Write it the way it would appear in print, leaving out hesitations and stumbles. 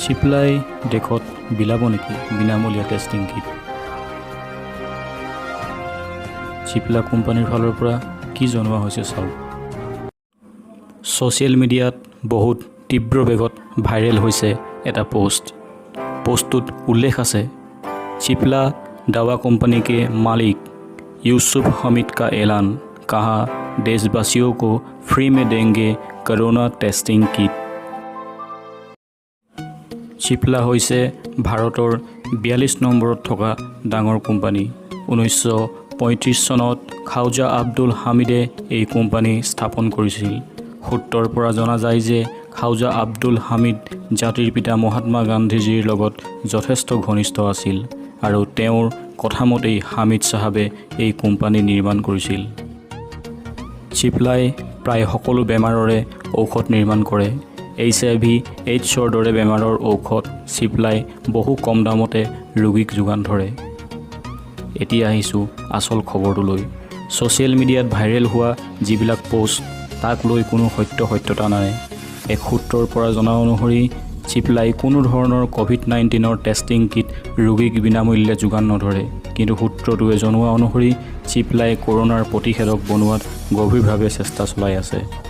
চিপ্লাই দেশত বিলাব নেকি বিনামূলীয়া টেষ্টিং কিট? চিপ্লা কোম্পানীৰ ফালৰ পৰা কি জনোৱা হৈছে চাওক। ছ'চিয়েল মিডিয়াত বহুত তীব্ৰ বেগত ভাইৰেল হৈছে এটা পোষ্ট। পোষ্টটোত উল্লেখ আছে, "चिप्ला दवा कंपनी के मालिक यूसुफ हमीद का ऐलान, कहा देशवासियों को फ्री में देंगे कोरोना टेस्टिंग किट।" চিপ্লা হৈছে ভাৰতৰ 42 নম্বৰত থকা ডাঙৰ কোম্পানী। 1935 চনত খাওজা আব্দুল হামিদে এই কোম্পানী স্থাপন কৰিছিল। সূত্ৰৰ পৰা জনা যায় যে খাওজা আব্দুল হামিদ জাতিৰ পিতা মহাত্মা গান্ধীজীৰ লগত যথেষ্ট ঘনিষ্ঠ আছিল আৰু তেওঁৰ কথামতেই হামিদ চাহাবে এই কোম্পানী নিৰ্মাণ কৰিছিল। চিপ্লাই প্ৰায় সকলো বেমাৰৰে ঔষধ নিৰ্মাণ কৰে। এইচআইভি এইডছৰ দৰে বেমাৰৰ ঔষধ চিপ্লাই বহু কম দামতে ৰোগীক যোগান ধৰে। এতিয়া আহিছোঁ আচল খবৰটোলৈ। ছ'চিয়েল মিডিয়াত ভাইৰেল হোৱা যিবিলাক প'ষ্ট, তাক লৈ কোনো সত্য সত্যতা নাই। এক সূত্ৰৰ পৰা জনা অনুসৰি চিপ্লাই কোনো ধৰণৰ ক'ভিড-19ৰ টেষ্টিং কিট ৰোগীক বিনামূল্যে যোগান নধৰে। কিন্তু সূত্ৰটোৱে জনোৱা অনুসৰি চিপ্লাই কৰোণাৰ প্ৰতিষেধক বনোৱাত গভীৰভাৱে চেষ্টা চলাই আছে।